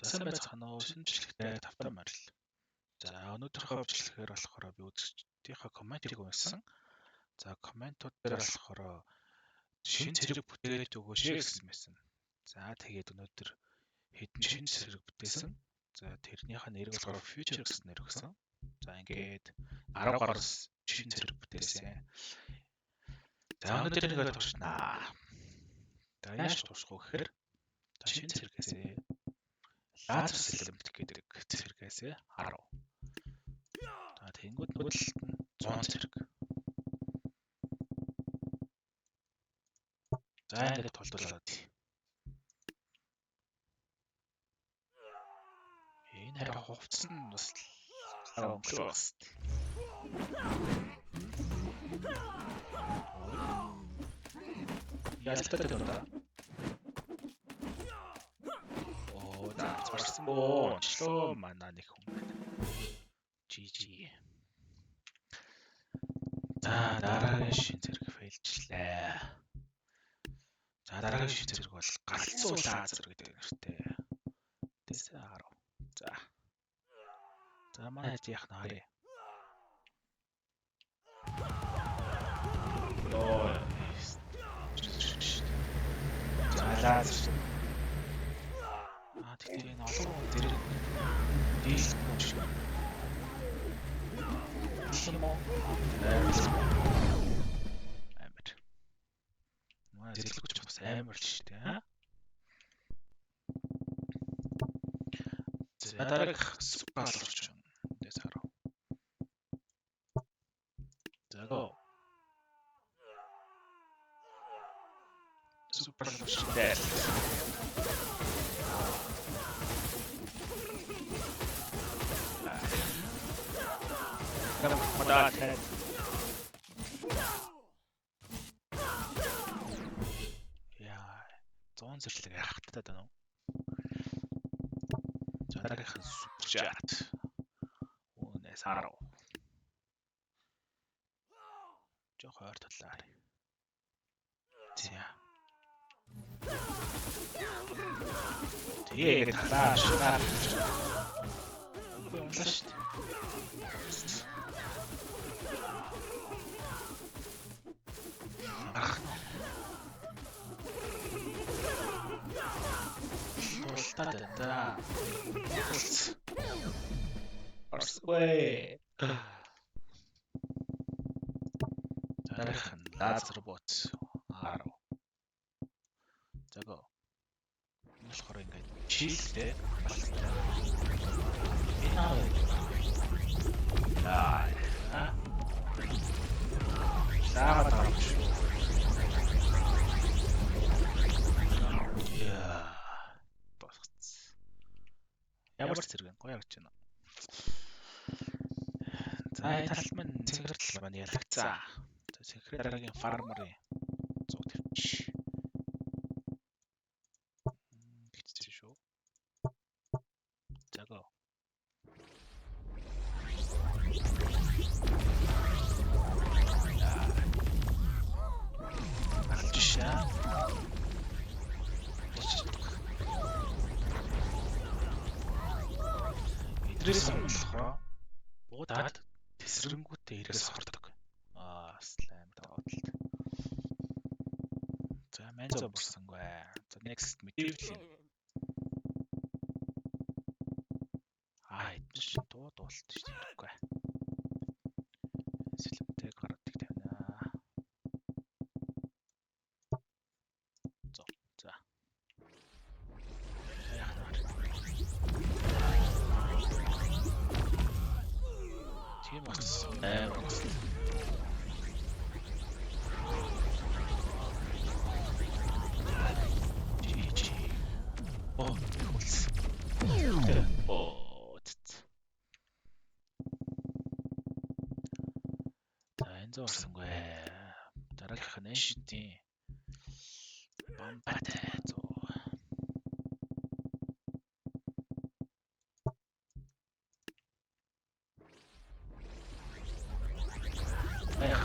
За сайн байцгаана уу? Шинэ бичлэгтэй тавтай морил. За өнөөдрийнхөө бичлэгээр болохоор би үзэгчдийнхээ комментиг уншсан. За комментууд дээр болохоор шинэ цэрэг бүтээд өгөөч гэсэн байсан. За тэгээд өнөөдөр хэдэн шинэ цэрэг бүтээсэн. За тэрнийхээ нэрийг болохоор Future гэсэн нэр өгсөн. За ингээд 10 гаруй шинэ цэрэг бүтээсэн. За өнөөдөр нэгээр туршнаа. За яаж турших вэ гэхээр за шинэ цэргээсээ лазер сэлэмт гэдэг цэргээсээ 10. За тэгэнгүүт нөгөө талд нь 100 цэрэг. За ингээд тулдуулаад. Энэ хараа хувцас нь бас өнгөлөө бас. Ялтаад байна да. Оо, зарсан боо. Ончлоо манай нэг хүн байна. GG. За дараагийн шин зэрэг фейлжлээ. За дараагийн шин зэрэг бол галзуу лазер гэдэг нэртэй. Тэсээ 10. За. За манай яах нь харъя. Йоо. За лазер. Аа тэгтээ энэ олон хүн зэрэг дийлэхгүй юм шиг. Юм уу? Амар. Манай зэрлэгч бас амар л шүү дээ. За дараагийнх супер алуурчин. Дэс харав. За го. Супер алуурчин дээр. Яа, 100 зэрлэг яхахтай даа. За дараагийнх нь супер чат. Үүнээс 10. Жохоо ойр талаар. За. Тэгээ талаа шунаа. Үгүй унлаа шүү дээ. Гарах нь. Тултаад байна да. Орсгүй. Дараагийнх нь лазер бот 10. За го. Энэ болохоор ингээд чийлтэй балтай. Энэ аа. Аа. Лава дарах шүү. Яа. Босгоц. Ямар ч зэрэг гоё харагдаж байна. За энэ тал маань цэнхэр тал маань ялагдсан. За цэнхэр дараагийн фармерын 150. Хэцүү шүү. За го. Алж шаа. Эдрээс болохоор буудаад тэсрэнгүүтээ ирээс хордог. Аа, слайм даваалт. За манзо борсонгүй. За next medieval. Аа, эдгээр чинь дуу дуулт шүү дээ хэрэггүй. Сэлэмтэй гардаг тавина. За. За. Яах нь. Тийм бас амар бас. GG. Оо, хөлс. Оо, цэц. За энэ зөө орсонгүй. Дараагийнх нь Ancient-ийн бамбатай зөө. Эх.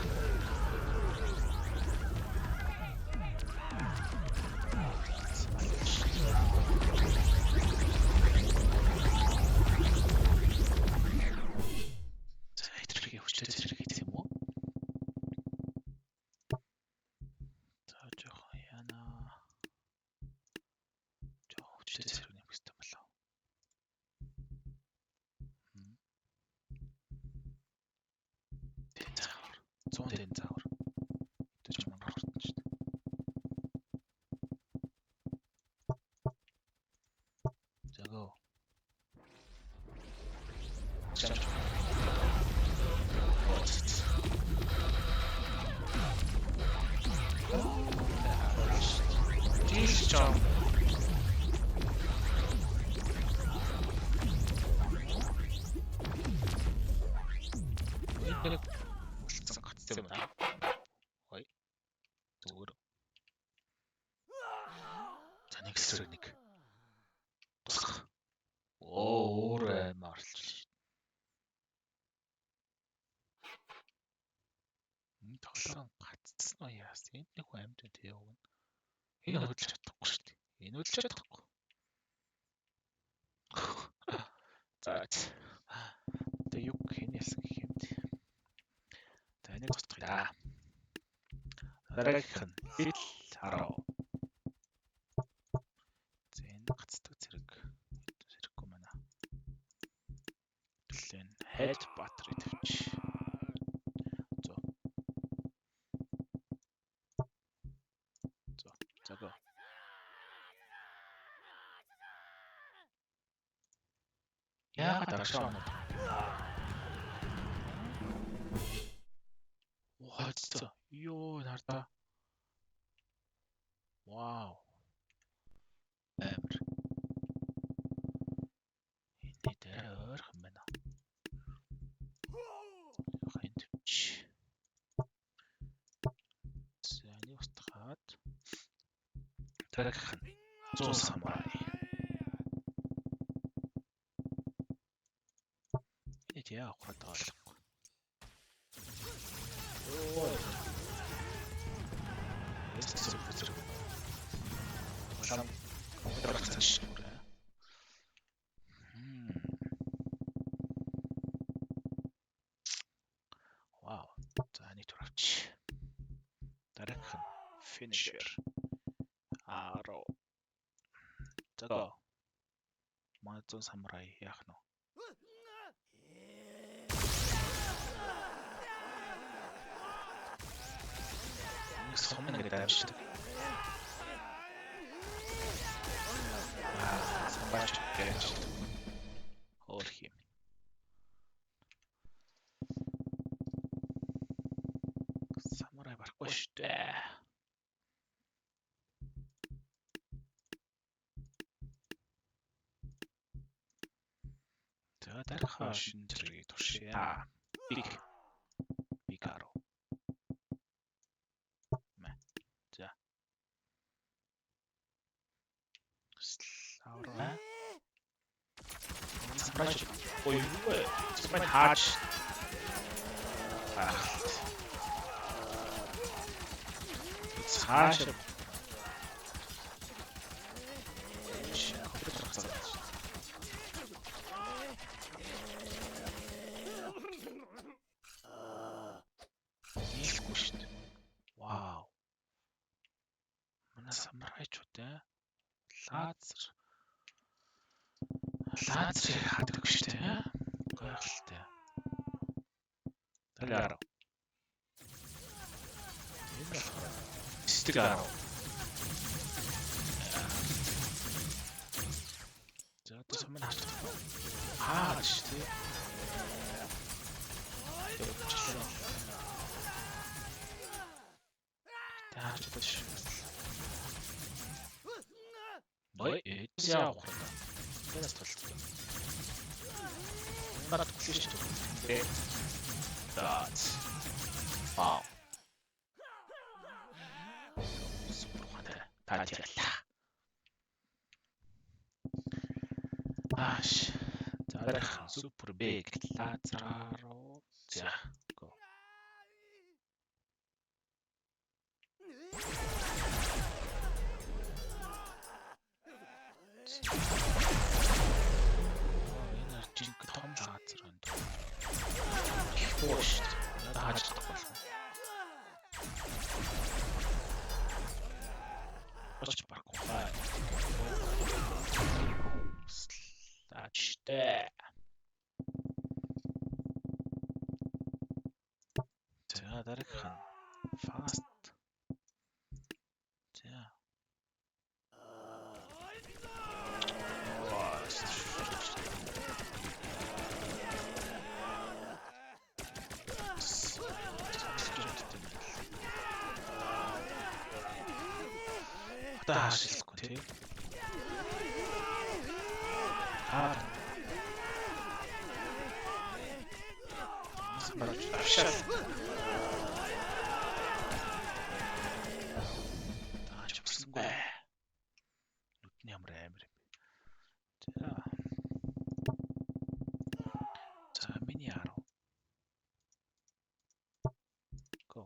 100 тэн заавар. Эдгээр ч мангар хурдан шүү дээ. За go. Чамч. Жил чам. Энэ үлдсэн гацсан юм да. Ой. Зүгээр. За нэг эсрэг нэг. Тусах. Оо өөр аймаар оролцсон. Энэ тоглоом гацсан уу яасан? Энд нэг хүн амьд байна тий уг нь. Энэ хөдөлж чадахгүй шүү дээ. Энэ хөдөлж чадахгүй. За. Тэгээ юу хин яасан гэх юм бэ? За энийг тусгая да. Дараагийнх нь Little Arrow. За энэ гацдаг зэрэг зэрэггүй байна. Төлөө head battery тавьчих. 100. 100. За go. Яагаад аршаа оноод? Хоцсон. Йоо, нардаа. Вау. Амар. Энэ дээр ойрхон байна. Хин төвч. За, энийг устгаад дараагийнх нь 100 самурай. Энэ яа ухраад байгаа болохгүй. Ой. Эсэсэр зэрэг. Улаан компьютер гарсан шүү дээ. Вау. За нэг түр авч. Дараагийнх нь finisher. Arrow. За go. Манай 100 самурай яах нь вэ? Нэг сум ингээд амждаг. Аа, самбаач гэж. Хөөх юм. Самурай барахгүй шүү дээ. За дараахаа шинэ зэргийг туршъя. Big. Big arrow. За. Лавра. Самурай. Ой, юу вэ? Самурай хаач. Цааш. Компьютер хацаад. Нийлэхгүй шүү дээ. Вау. Манай самурайчууд ээ. Лазер. Лазер хаадаг шүү дээ. Гайхалтай. Дараагийн. Энэ болохоор стик арав. За одоо сум нь харж байна. Аа шүү дээ. Явчихлаа. Тэ харж байна шүү. Ой, эцээ явах хэрэгтэй. Тэрээс тултдаг. Нараад хүлээж шүү дээ. За. Вау. Супер ухаантай. Та тийрлээ. Ааш. За дараах супер бэг лазераруу. За. Go. Энэ жинхэнэ том лазер байна. Их боо шүү дээ. Надад хааж чадахгүй болох. Боч барахгүй. Лаачтай. За За, дараагийнх нь fast. За. Одоо хаашилахгүй тий. Аа. Авшаал. Таач авсангүй. Нүдний ямар амар юм бэ. За. За, миний 10. Go.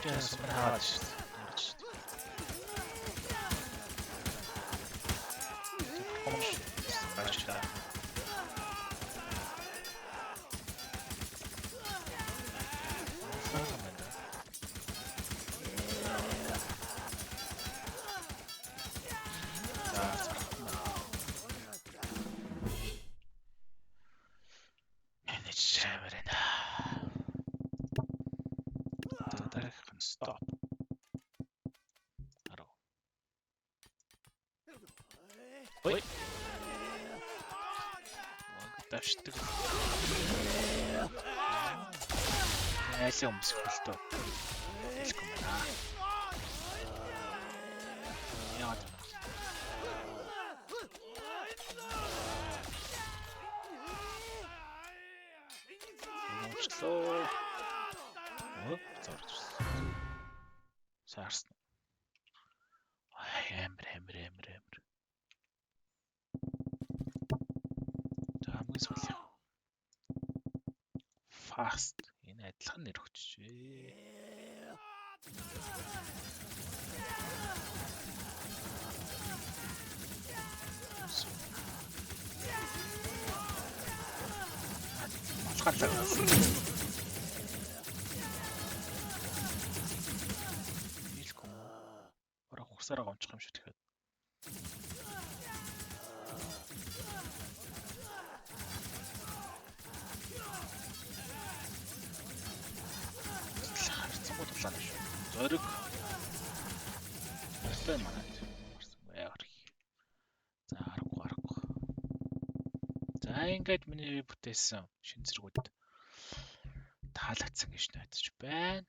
Just хаад шүү дээ. Stop. 10. Ой. Давшдаг. Айлын өмсөх л дөө. Хэлэхгүй байна. Яагаад вэ? Уучлаа. Өө, зорж ирсэн. Саарсан. Ай, амар амар амар амар. За, хамгийн сүүлийн. Fast. Энэ адилхан нэр өгчжээ. Малгай л. Нийлэхгүй юм уу? Бараг хурсаараа гомчих юм шүү тэгэхээр. Харцангуй тулаана шүү. Зориг. Хартай манайд. Харсангүй яагаар их. За, аргагүй аргагүй. За, ингээд миний бүтээсэн шин зэргүүд таалагдсан гэж найдаж байна.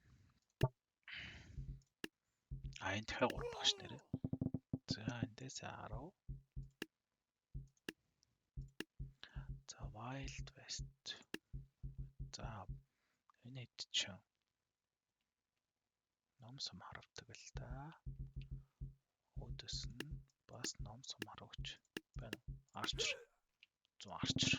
А, энэ дахиад 3 багш нэрээ. За, эндээс 10. За, Wild West. За, энэ хэд чинь ном сум харавдаг л да. Өөдөөс нь бас ном сум харавч байна. Archer. 100 Archer.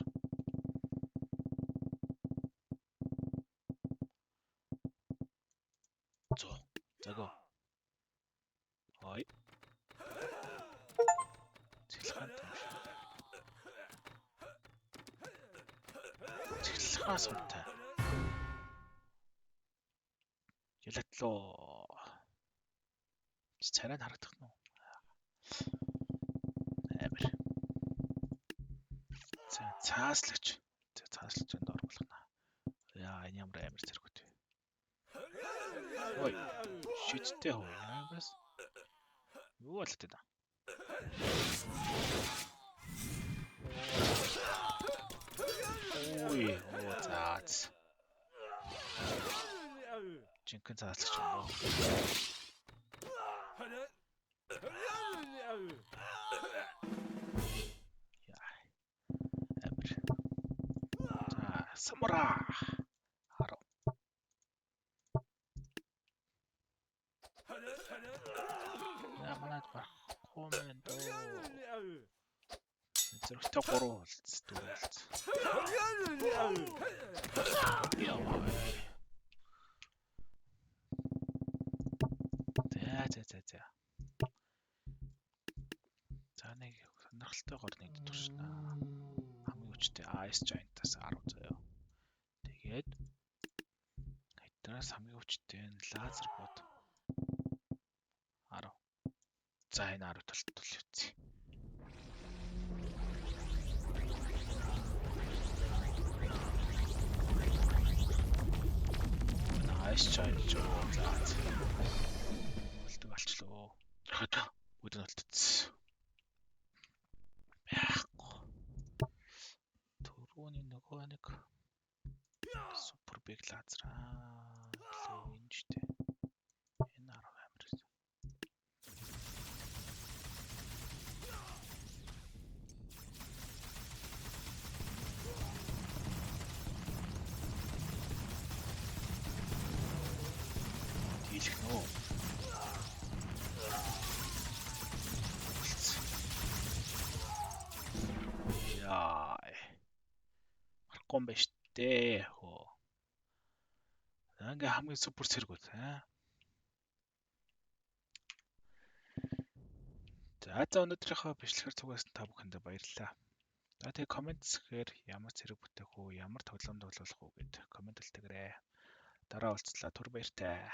100. За го. Ой. Цэглэхаантай юм шиг. Цэглэхаан сумтай. Ялатлоо. Царайд харагдах нь уу? Амар. За, цааслагч. За, цааслагч энд оруулах. Яа, энэ ямар амар зэрэгүүд вэ? Ой, шидтэй хөө. Бас юу болоод байна? Ой, оо за. Жинхэнэ цааслагч юм уу? Яа. Амар. За, самурай. 10. Яа, манайд барахгүй мэн дөө. Зөрөгтэй 3 болц, 4 болц. Яа. За за за. За, нэг сонирхолтойгоор нэг туршнаа. Хамгийн хүчтэй Ice Giant-аас 10 заяа. Тэгээд хэднээс хамгийн хүчтэй нь лазер бод 10. За, энэ 10 талт тул явцъя. Nice charge. За. Үлдэг алчлоо. Бүгд нь үлдсэн. Байхгүй. Түрүүний нөгөө нэг super big лазераа. Энэ ч дээ. Энэ 10 амир. Дийлэх нөө. Яа. Гарахгүй юм байна штэ. Хөө. Ингээ хамгийн супер цэргүүд аа. За за өнөөдрийнхөө бичлэгээр цугаас та бүхэндээ баярлалаа. За тэгээ коммент хэсгээр ямар цэрэг бүтээх үү, ямар тоглоом тоглох уу гэд коммент үлдээгээрэй. Дараа уулзлаа. Түр баяртай.